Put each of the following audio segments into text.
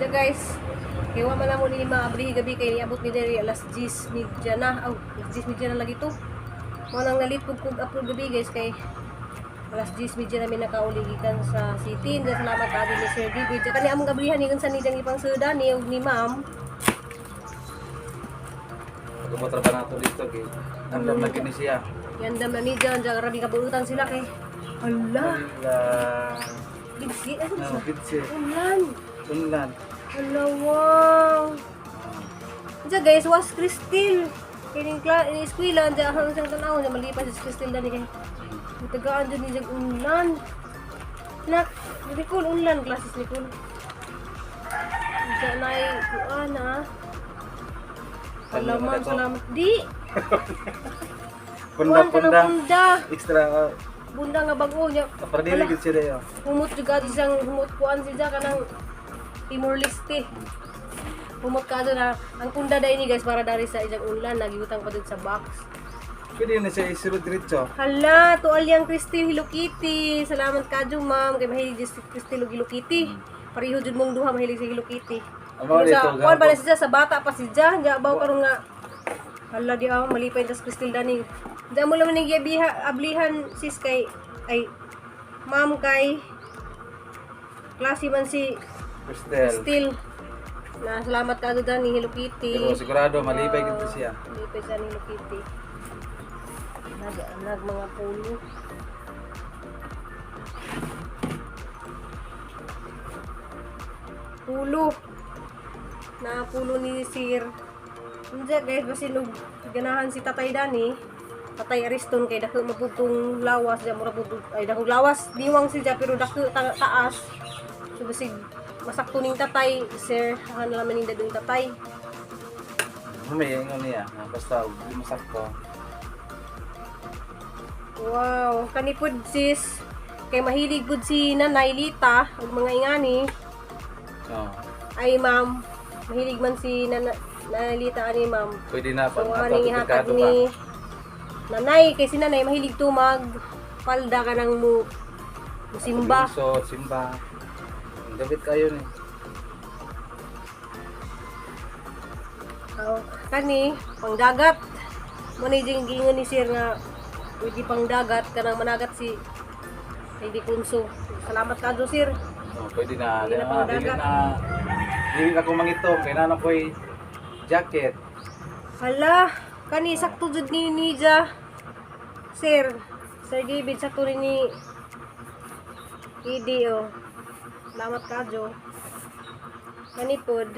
Diyan guys, kay wa man namo ni maabrihi gabi kay niabot mi diri alas 10:30 na. Aw, alas 10:30 na lagi to. Mao nang nalit pud kog upload gabi, guys, kay alas 10:30 namin nakauli gikan sa city. Diyan, salamat kaayo ni Sir David. Diyan kani among gabrihan ni unsa ni diyang ipang suda ni ug ni ma'am. Pag ba nato dito kay andam na kini siya. Yandam na ni diyan, diyan grabe kabuutan sila kay. Hala, Ala. bigsi ano No, sa? bitsi. Ulan. Unlan. Hala, wow. Diyan guys, was Crystal. Kining ini eskwela, diyan ang isang tanaw, diyan malipas si Crystal dani kay. Tagaan dyan ni diyan unlan. Nak, Nicole, unlan, classes Nicole. Diyan ay, kuan ah. Hala, ma'am, salamat. Di! Punda Kuan ka ng punda. Punda. Extra Bunda nga bago niya. para dili gid siya dayo. Humot juga siyang humot kuan siya kanang Timor Leste. Humot ka doon na ang punda dai ni guys para dari sa isang unlan nagibutang pa dun sa box. Pwede na siya isulod diretso. Hala, tualyang Christy Hello Kitty. Salamat kadyo, ma'am, kay mahilig si Christy og Hello Kitty. Pareho jud mong duha mahilig sa Hello Kitty. Ang mga Pero sa dito, kuan gabo. ba na siya sa bata pa siya, diya abaw karon nga. Hala di ah, malipay tas Christy dani. Diya mo lang ning giabiha ablihan sis kay ay ma'am kay klase man si Crystal. Christy. Na salamat kadyo dani Hello Kitty. Pero sigurado malipay gid siya. Malipay siya ni Hello Kitty. Nag, nag mga pulo. Pulo. Na pulo ni Sir. Hindi guys, basin og ganahan si Tatay Dani. Tatay Ariston kay dako mapugtong lawas, diya mura pud ay dako lawas, diwang siya pero dako taas. So basig masakto ning tatay, sir, han lang man ning dadong tatay. May ingon niya, ah, basta di masakto. Wow, kani pud sis. Kay mahilig pud si Nanay Lita ug mga ingani. Oh, Ay ma'am, mahilig man si Nanay Lita ani ma'am. Pwede na So pag ato aning ihatag delikado pa. ni Nanay kay si Nanay mahilig to mag palda ka ng mo simba. So, simba. Ang David kayo ni. Oh, kani pangdagat. Mo ni jing giingon ni sir nga pwede pang dagat kanang managat si Lady Kunso. Salamat ka sir. Oh, pwede na. Pwede na Ah, pang dili dagat. na dili na ko mangitom kay nana ko'y jacket. Hala, kani sakto jud ni Nija. Sir, Sir David sakto rin ni Idi oh. Salamat kadyo. Kani pod.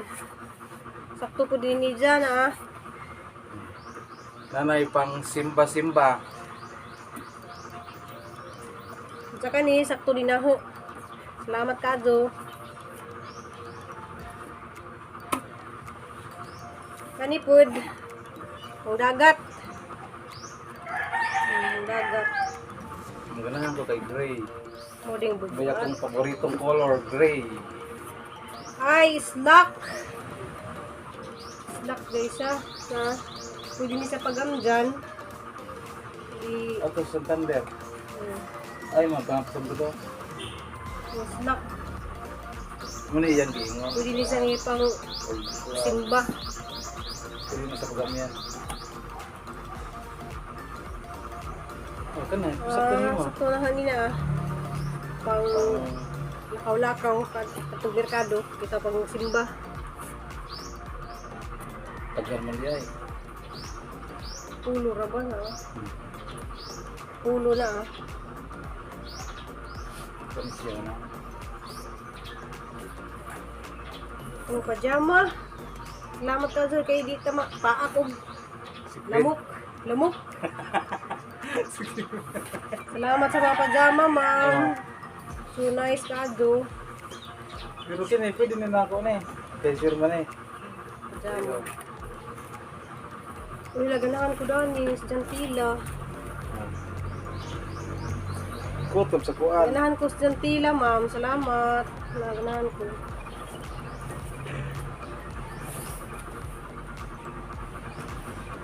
Sakto pod ni Nija na ah. Nanay pang simba-simba. Tsaka ni sakto din ako. Salamat kadyo. Kani pod. Ang dagat. Ang dagat. Ang ganahan ko kay gray. Mo ding May bubuan. akong paboritong color, gray. Ay, slack. Slack guys ah. Na, pwede ni sa pagamjan. I, Ato Santander. Ay, mga pangapasang ko to. Yung slack. Muna iyan giingon. Pwede ni sa ipang simba. Pwede na sa pagamian. Oh, kana, sakto Ah, nimo. sakto na kanina ah. Pang lakaw-lakaw, katong merkado, kita pang simba. Tagal man diay. Pulo ra ba na ah? Pulo na ah. Kani siya na. Ang pajama. Salamat ka sir kay di tama paak og Secret. lamok. Lamok. Salamat sa mga pajama, ma'am. So nice kado. Pero kini pwede na nako ni. Kay sure man eh. Pajama. Uy, laganahan ko dani sa Jantila. Gutom sa kuan. Ganahan ko sa Jantila, ma'am. Salamat. Naganahan ko.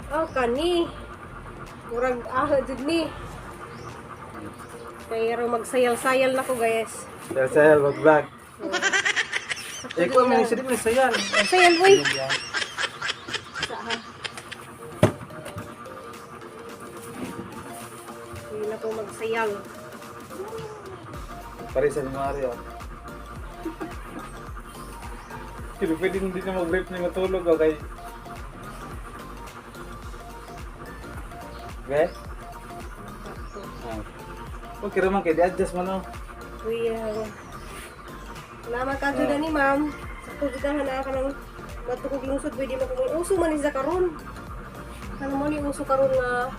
Oh, kani. Murag ah, jud ni. Kaya raw magsayal-sayal na ko, guys. Sel sel wag vlog. Sakto Eh, jud ko man na. siya di man sayan. Sayal, uy. Sa ha. Hindi na po magsayang. Pare sa Mario. Pero pwede hindi na mag-brief ni matulog, okay? Okay? Sakto. Ah. Okay raman kay di-adjust man, oh. Uy, salamat ka jud ni ma'am. Sakto jud na na ka ng matukog lungsod pwede mo kung uso man ni sa karon. Ano mo ni uso karon nga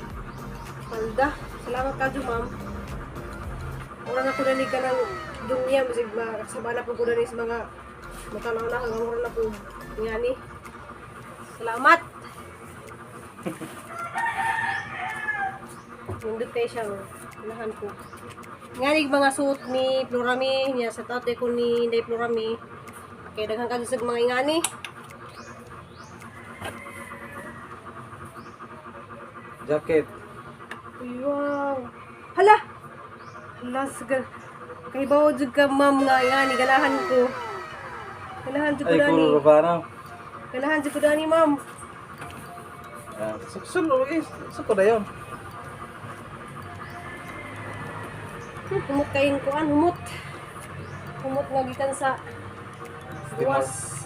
palda. Salamat ka jud, ma'am. Mura na ko dali ka ng dunya bisig makasaba na po ko dali sa mga matanaw na hanggang mura na po ngani. Salamat. Nindot kayo siya, oh. Unahan ko. Nganig mga suot ni Florami, niya sa tate ko ni Inday Florami. Kay daghan kadto sa mga ingani. Jacket. Uy, wow. Hala. Hala siga. Kay bawo jud ka ma'am nga ingani ganahan ko. Ganahan jud ko Ay, dani. kuro ba na? Ganahan jud ko dani, ma'am. Ah, Sulo, eh. Suko na yun. Humot kayong kuan, humot. Humot nga gikan sa gawas.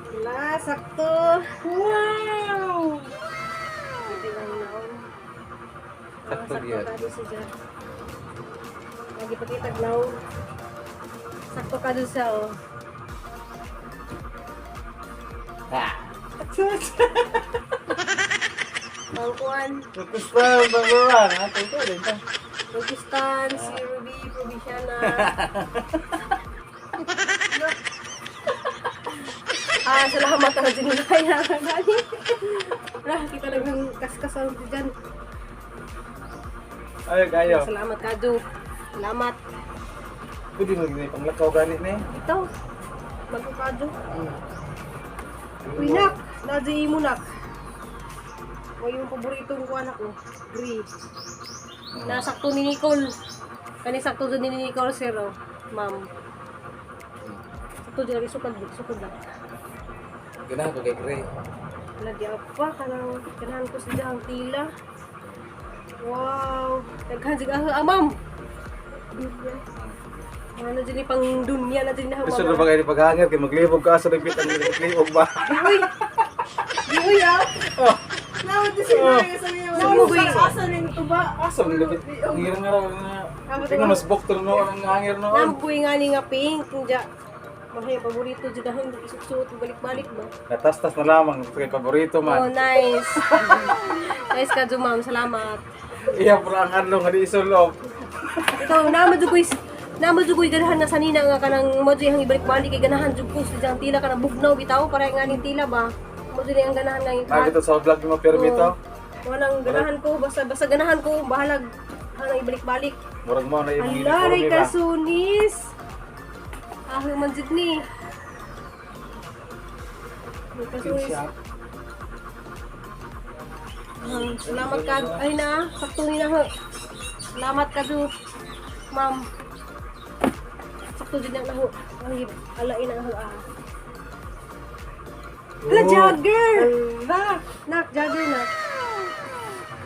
Wala, sakto. Wow! Ito yung naon. Ah, Sakto sakto gyud. ka doon siya. Lagi pakita naon. Sakto ka doon siya, oh. Ah! Ang kuan. Pakistan, Bangladesh. Ah, ito rin ta. Pakistan, si Ruby, Provinciana. Ah, salamat ka na din kaya. Lah, kita lang ng kaskasan dyan. Ay, kayo. Salamat ka, Do. Salamat. Pwede mo gini panglakaw ganit ni. Ito. Bago ka, Do. Uy, nak. Nadya mo, nak. O yung paboritong kuan ako. Green. Nasakto ni Nicole. Kani sakto dyan ni Nicole, sir, oh. Ma'am. Sakto dyan lagi sukad, sukad lang. Ganahan ko kay Gray. Wala di apa kanang kanahan ko sa ang tila. Wow, daghan jud ah, ah, ma'am. Dunya. Ano dyan pang dunya na dyan na Gusto na ba kayo paghangir kay maglibog ka sa nagpit ang maglibog ba? Uy. Uy ah. Oh, Nawad din sila eh. Sabi niya, Nawa mo asa rin ito ba? asa man gapit. Hangir nga raw nga. Tingnan mas boktor no ang hangir noon. Nambuy nga ni nga pink kung ja. Mahay paborito jud ahon isuot balik-balik ba. Natastas na lamang kay paborito Oh, man. nice. Nice ka ma'am. Salamat. Iya pala ang adlaw nga di isulop. Ikaw nama jud ko'y ganahan nga sanina nga kanang mo jud ang ibalik-balik kay ganahan jud ko sa tila kanang bugnaw bitaw para nga ning tila ba. Mo jud ang ganahan nga Naa yung kita sa vlog ni mo permito. Walang ganahan ko basta basta ganahan ko bahalag hanang ibalik-balik. Murag mo na imong Ala, ray uniforme ba. kasunis. Ah, man jud ni. May kasunis. Ah, salamat ka. Ay na, sakto ni na ho. Salamat ka do. Ma'am. Sakto din na ho. Ang alain na ho ah. Hala, jagger! Ala! Nak, jagger nak.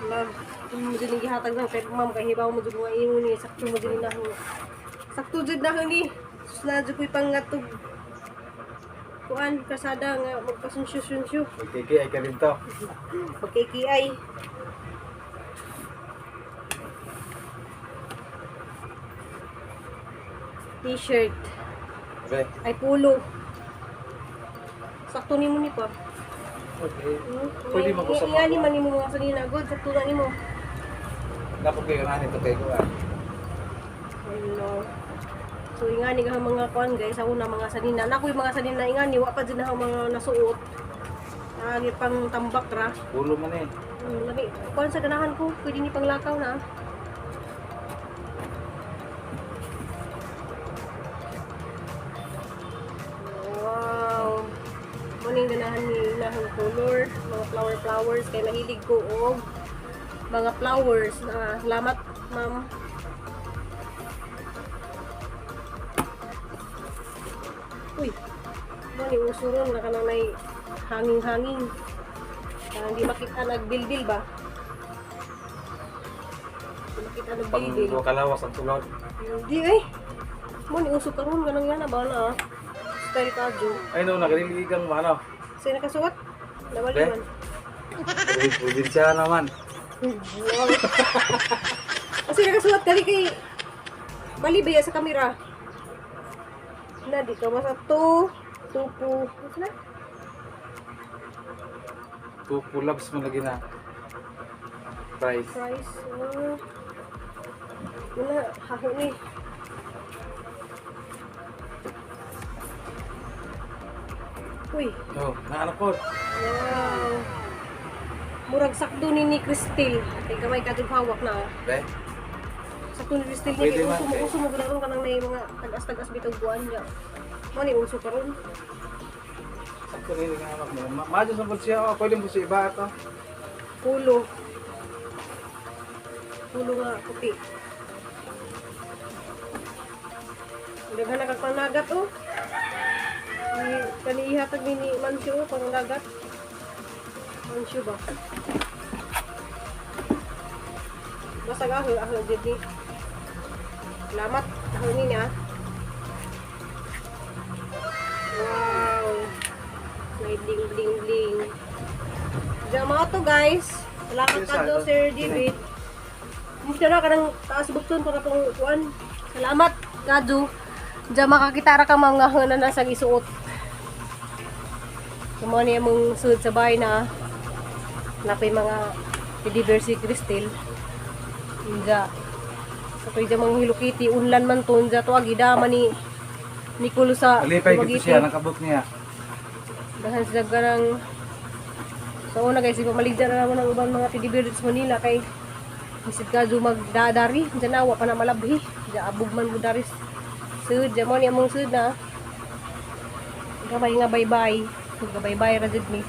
Love. Mo dyan yung gihatag na. Pero ma'am, kay hibaw mo dyan nga imo ni. Sakto mo dyan na ho. Sakto dyan na ho ni. Sus na dyan ko'y pangatog. Kuan, kasada nga, magpasunsyo-sunsyo. Magkiki ay ka rin to. Magkikiay. T-shirt. Okay. Ay, pulo. Sakto ni mo ni pa. Okay. Pwede mo ko sa Nga ni man nimo mga sanina. Good, sakto na nimo. Dapat kayo na nito kay kuan. Hello. So ingani nga mga kuan guys, ako na mga sanina. Nako yung mga sanina ingani wa pa jud na ako mga nasuot. Lagi pang tambak ra. Ulo man eh. Lami. Kuan sa ganahan ko, pwede ni panglakaw na. Wow. Muning ganahan ni nahang color, mga flower flowers kay mahilig ko og Mga flowers na salamat, ma'am. Uy, mo ni usuron na kanang nay hanging-hanging. Kanang di makita nagbilbil ba? Di makita Pang nagbilbil. duha kalawas ang tulod. Hindi eh. Mo ni uso karon ganang yana ba na ah. Style kadyo. Ay no, nagaliligang ano. Sa nakasuot? Nawali Be? man. Probinsya naman. Wow. Kasi nakasuot kali kay bali ba sa kamera? Na di ka basta to tupo. Ano na? Two pull-ups mo lagi na. Price. Price. Oh. Wala, haho ni. Uy, Oh, naano ko. wow. Murag sakto ni Cristel. Kay gamay kadtong hawak na. Oh. Be? Sakto ni Cristel ni Pwede kay man, uso mo eh. uso mo gud kanang nay mga tagas-tagas bitaw buwan niya. Mo ni uso karon. Sakto rin ang anak mo. Madyo sa siya. Oh, pwede mo siya iba ato. Pulo. Pulo nga puti. Daghan na kag pangnagat oh. Ni kaniihatag ni Mansyo oh, pangnagat. Mansyo ba? Basta aho aho jud ni. Salamat aho ni niya. Wow. May bling bling bling. Diyan mga to guys. Salamat Yes, ka sir. Sir David. Kumusta na ka ng taas bukton para pong kuan. Salamat kadyo. Diyan makakita ra ka mga hana na sa isuot. Kumo niya mong suod sa bahay na napay mga teddy bear si Cristel. Inja. Sa tuwi dyan mga Hello Kitty, unlan man to, inja to agida man ni Nicolo sa Alipay gito Dumaguete. siya nakabot niya. Dahan sila ganang sa una guys, ipamaligyan na naman ang ubang mga teddy bear dito sa Manila kay Bisid ka do magdadari, dyan na, wa pa na malabhi. Dyan abog man mo dari. Sud, dyan mo niya mong sud na. Gabay nga bye-bye. Gabay-bye ra jud ni.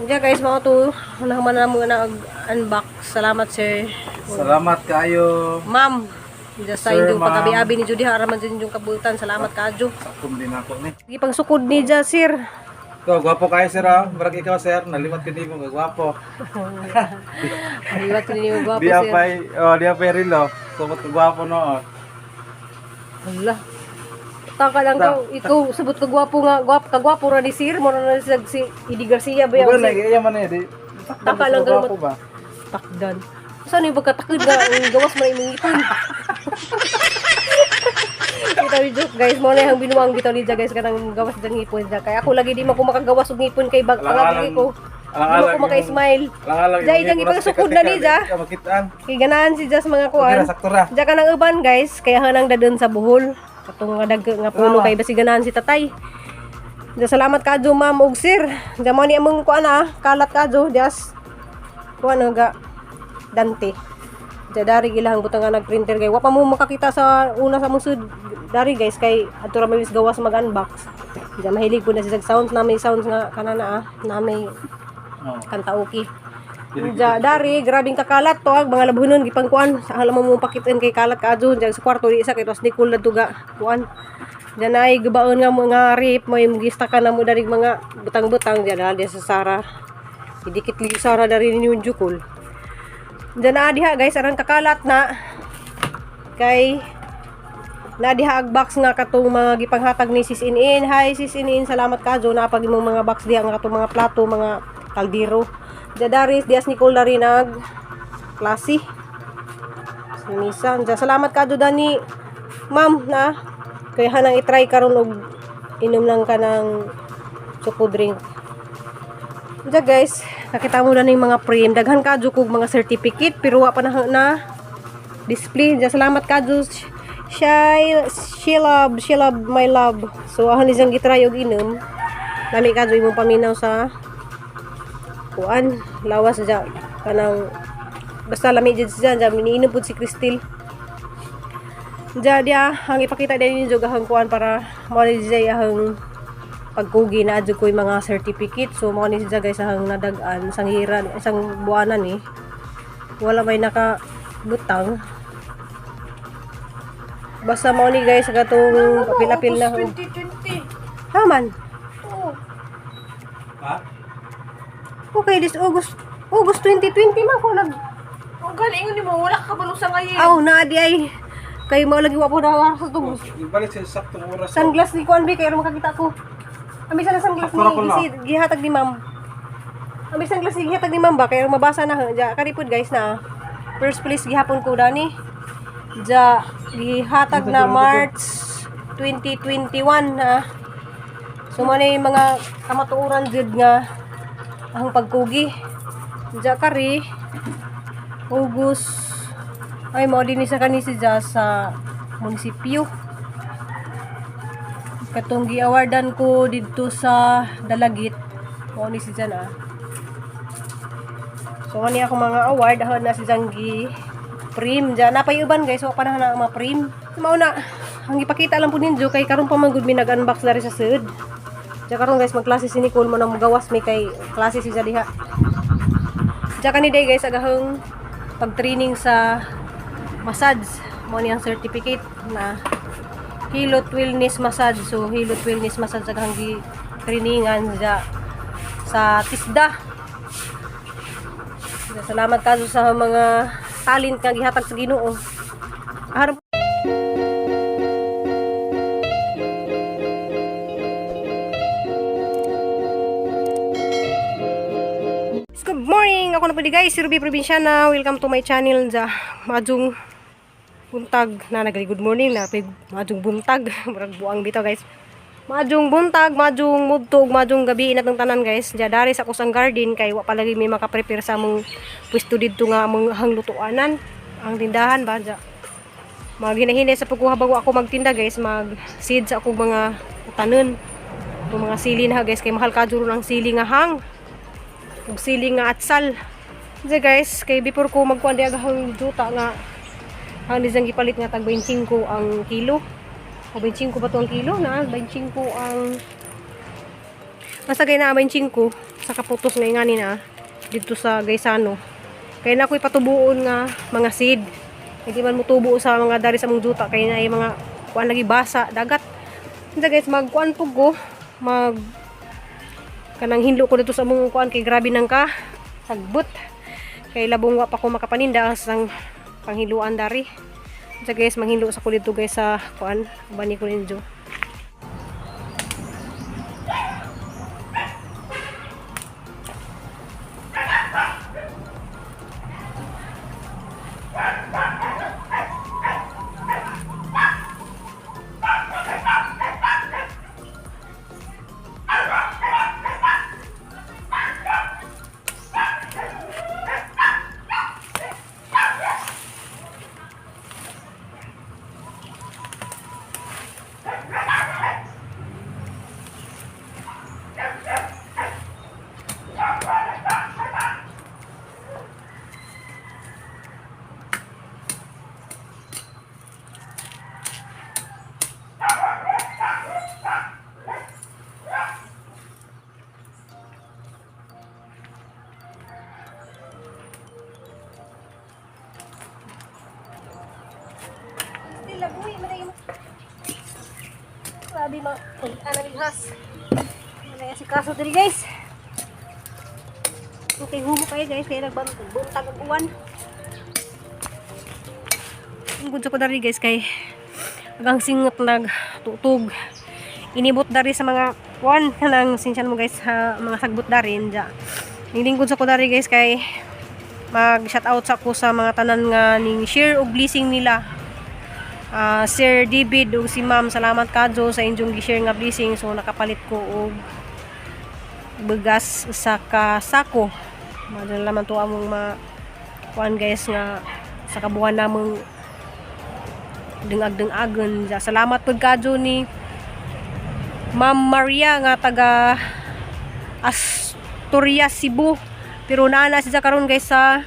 Diyan guys, mga to, unahan man na muna unbox. Salamat sir. Salamat kayo. Ma'am, diyan sa Sir, inyong ma'am. pag-abi-abi ni Judy Haraman dyan yung kabutan. Salamat kajo. Sakto din ako ni. Sige, pangsukod ni dyan, sir. Ikaw, gwapo kayo sir ah. Marag ikaw sir, nalimat ka din mo, gwapo. Aliwat ko ninyo gwapo, Di sir. apay, oh, di apay rilo. Sumot ka gwapo noon. Hala. Taka lang Ta- ka, ikaw sabot ka gwapo nga, gwap ka gwapo ra ni sir, mo na si si Idi Garcia ba Bukan yan? lagi iya man eh, di. Taka lang gwapo ganun. ba? Takdan. Saan yung pagkatakod nga ang gawas mo na imong ngipon? Kita ni joke guys, mo na yung binuang bitaw ni guys kanang gawas dyan ngipon dyan. Kaya ako lagi di man ko makagawas og ngipon kay bag Alang-alang- pangagi ko. Di man ko alang-alang maka-smile. Alang-alang Jay, yung jang ngipon, ipasukod na ni, ja. Di ka makitaan. Kay ganahan si Jas mga Okay kuan. ra, sakto ra. Diya ka ng uban guys, kaya hanang dadun sa buhol. Katong nga dag nga puno Tama. kay basi ganahan si tatay. Diya salamat kadyo ma'am ug sir. Diya mo ni among kuan ah, kalat kadyo dias. Kuan ah, ga Dante. Diya dari gilahang butang nga nagprinter kay wa pa mo makakita sa una sa mong sud dari guys kay adto ra may wis gawas mag-unbox. Diya mahilig po na siya sa sounds na may sounds nga kanana ah, na may Oh. kanta-okay. Diya, dari, grabing kakalat to, ang mga labhunon, gipangkuan. Sa alam mo pakitin kay kalat ka adyo, diya sa kwarto, di isa, kay tos ni kulad tuga, kuan. Diya na ay gubaon nga mga rip, may gista ka na mo dari mga butang-butang, diya na, diya sa Sara. Idikit li Sara dari ninyo jukol. Diya na diha guys, arang kakalat na kay na diha ag box nga katong mga gipanghatag ni Sis Inin. Hi Sis Inin, salamat ka jo napag imong mga box diha nga katong mga plato, mga kaldero. Diya Daris, dias Nicole dari nag klase. Sa misa. Diya, salamat ka jo Dani. Ma'am na kay hanang i-try karon og inom lang ka ng choco drink. Diya guys, nakita mo na ng mga frame. Daghan ka kog mga certificate pero wa pa na, na display. Diya, salamat ka Diyos. Shy, she love, she love my love. So, ahon isang gitry og inom. Lami ka Diyos, imong paminaw sa kuan, lawas diya kanang basta lami jud siya diya miniinom pud si Cristel. Diya diya ang ipakita din ninyo ahang kuan para mo ni siya ahang pagkugi na adyo ko'y mga certificate. So mo ni siya guys ahang nadag-an sang hiran isang buwanan eh. Wala may nakabutang. Basta mao ni guys katong apil-apil na. August 2020. Haman. Oo. Ha? Okay, this August August 2020 man ko nag Ang galing ni mo, wala ka kabalo sa ngayon. Aw, na di ay kay mao lagi wa po na sa tugos. Ibalik sa saktong oras. Sunglass ni Kuan B kay aron makakita ko. Ami sa sunglass Sakto ra ko ni na. si gihatag ni ma'am. Ami sunglass ni gihatag ni ma'am ba kay aron mabasa na ha. Ja karipod guys na. First place gihapon ko dani. Ja gihatag na March 2021 na. So mo na yung mga kamatuoran jud nga ang pagkugi. Ja kari August ay mao din ni sa kani si Ja sa munisipyo katong gi-awardan ko didto sa Dalagit mao ni si Jan ah. So kani ako mga award ahon na si Jan gi prim dyan napay uban guys, wa pa na na mga prim. Mao na ang gipakita lang po ninyo kay karon pa man gud mi nag-unbox dari sa sud. Diyan karon guys magklase si Nicole mo na mugawas mi kay klase si diha. Diyan kani day guys agahong pag-training sa massage mo ni ang certificate na Hilot Wellness Massage. So, Hilot Wellness Massage ang gi trainingan sa TISDA. Salamat kaso sa mga talent nga gihatag sa Ginoo. Harap Good morning! Ako na po di guys, si Ruby Provinciana. Welcome to my channel. Ja, majung buntag na nagli good morning na pig majung buntag murag buang bitaw guys. Majung buntag, majung mudtog, majung gabi inatong tanan guys. Ja dari sa kusang garden kay wa pa lagi may makaprepare sa among pwesto didto nga among hanglutuanan ang tindahan ba ja. Maghinay-hinay sa pagkuha bago ako magtinda guys, mag seeds ako mga tanon. Itong mga sili na guys kay mahal ka ang sili nga hang ug sili nga atsal. Diya guys, kay before ko magkuan di agahang juta nga ang dizang gipalit nga tag 25 ang kilo. O 25 ba to ang kilo na? 25 ang basta gay na 25 sa kaputos nga ingani na dito sa Gaisano. Kay na ako'y patubuon nga mga seed. Hindi man mutubo sa mga dari sa mong juta kay na ay mga kuan lagi basa dagat. Diya guys, magkuan pug ko mag kanang hinlo ko dito sa among kuan kay grabe nang ka sagbot kay labong wa pa ko makapaninda sang panghiluan dari. So guys, manghilo sa ko dito guys sa kuan bani ko ninyo. Still labuhi man yung grabe ma anamihas. Wala si kaso diri guys. Okay, humo kayo guys kay nagbuntag ang uwan. Ang good ko dari guys kay agang singot nag tutug. Inibot dari sa mga kuan kanang sinsyan mo guys ha, mga sagbot dari ja. Nilingkod sa ko dari guys kay mag shout out sa ko sa mga tanan nga ning share og blessing nila. Ah, Sir David ug si Ma'am, salamat kadyo sa inyong gi-share nga blessing. So nakapalit ko og bugas sa kasako. Madala naman to among ma kuan guys nga sa kabuhan namong dengag-dengagon. Ja, salamat pud kadyo ni Ma'am Maria nga taga Asturias, Cebu. Pero naa na siya karon guys sa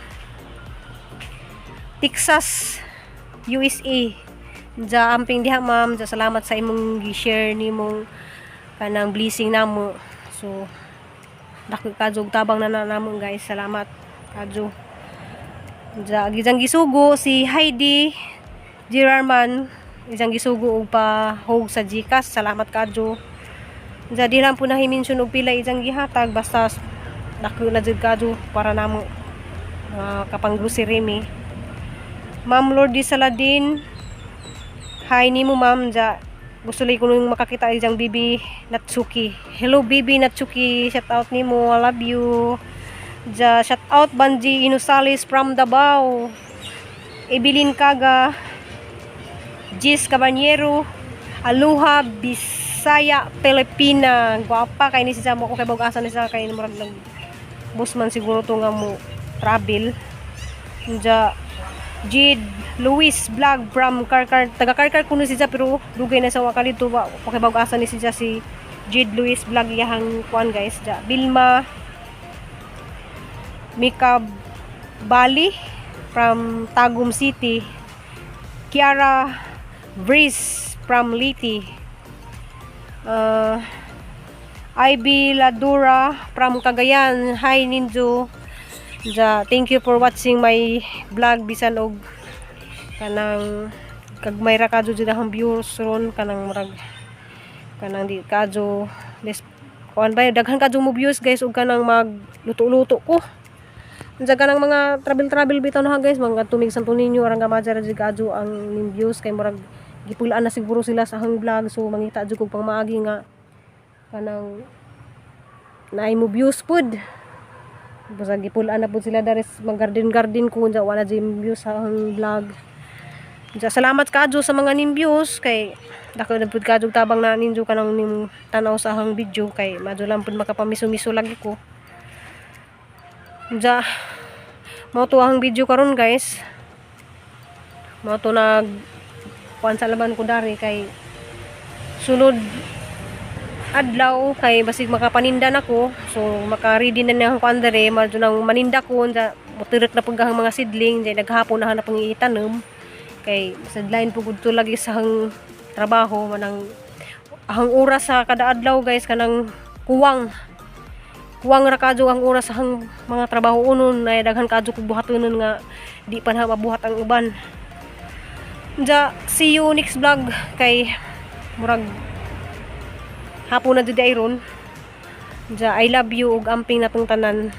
Texas, USA. Ja amping diha ma'am, ja salamat sa imong gi-share nimong kanang blessing namo. So dako kadyo og tabang na namo guys. Salamat kadyo. Ja, gizang gisugo si Heidi Girarman, isang gisugo og pahog sa GCash. Salamat kadyo. Ja, di lang po na mention og pila isang gihatag, basta dako na jud kadyo para namo mga kapang-grocery mi. Ma'am Lordy Saladin, hi nimo, ma'am. Ja, gusto lang ko nung makakita isang Bibi Natsuki. Hello, Bibi Natsuki, shout out nimo, I love you. Ja, shout out Banji Inusales from Davao. Evelyn Kaga, Gis Caballero, Aloha Bisaya Pilipina. Gwapa kay ni siya mo ko kay bug-asa ni siya kay murag nag busman siguro to nga mo travel. Ja, Jid Luis Vlog from Karkar, taga Karkar kuno siya pero dugay na sa waka dito ba ko kay bug-asa ni siya, si Jid Luis Vlog iyahang kuan, guys. Ja, Bilma Mika Bali from Tagum City. Kiara Breeze from Liti. Ivy Ladura from Cagayan. Hi, Ninjo. Ja, thank you for watching my vlog bisan og kanang kagmay ra kadyo jud akong viewers ron, kanang murag kanang di kadyo les kuan ba, daghan kadyo mo views, guys, og kanang magluto-luto ko. Unsa kanang mga travel-travel bitaw na ha, guys, mga tumig Santo Niño arang gamaja ra jud kadyo ang ning views kay murag gipulaan na siguro sila sa ahang vlog, so mangita jud kog pangmaagi nga kanang naay mo views pud. Basta gipulaan na pud sila daris mag garden garden ko unsa wala jud views sa ahang vlog. Unsa, salamat kadyo sa mga nim views kay dako na pud kadyo tabang na ninyo kanang nim tanaw sa ahang video kay madyo lang pud makapamiso-miso lagi ko. Unsa, mao to ang video karon, guys. Mao to nag kuan sa laban ko dari kay sunod adlaw kay basig makapaninda na ko, so maka-ready na niyang kuan dere, madyo nang maninda ko. Unsa, motirik na pud ang mga seedling dyan, naghapon na hanap ang itanom kay sideline po gud to lagi sa hang trabaho manang ang oras sa kada adlaw, guys, kanang kuwang kuwang ra kadyo ang oras sa hang mga trabaho unon na daghan kadyo kog buhatonon nga di pa na mabuhat ang uban. Ja, see you next vlog kay murag hapon na jud ay ron. Ja, I love you ug amping natong tanan.